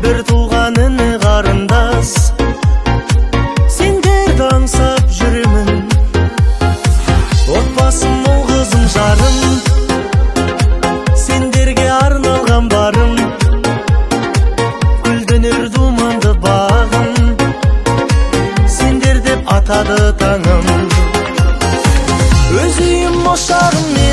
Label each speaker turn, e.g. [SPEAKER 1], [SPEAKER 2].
[SPEAKER 1] Бір туған іні қарындас, сендерді аңсап жүремін. Отбасым ұл қызым жарым, сендерге арналған барым. Гүлденер думанды бағым, сендер деп атады таңым. Өз үйім ошағым.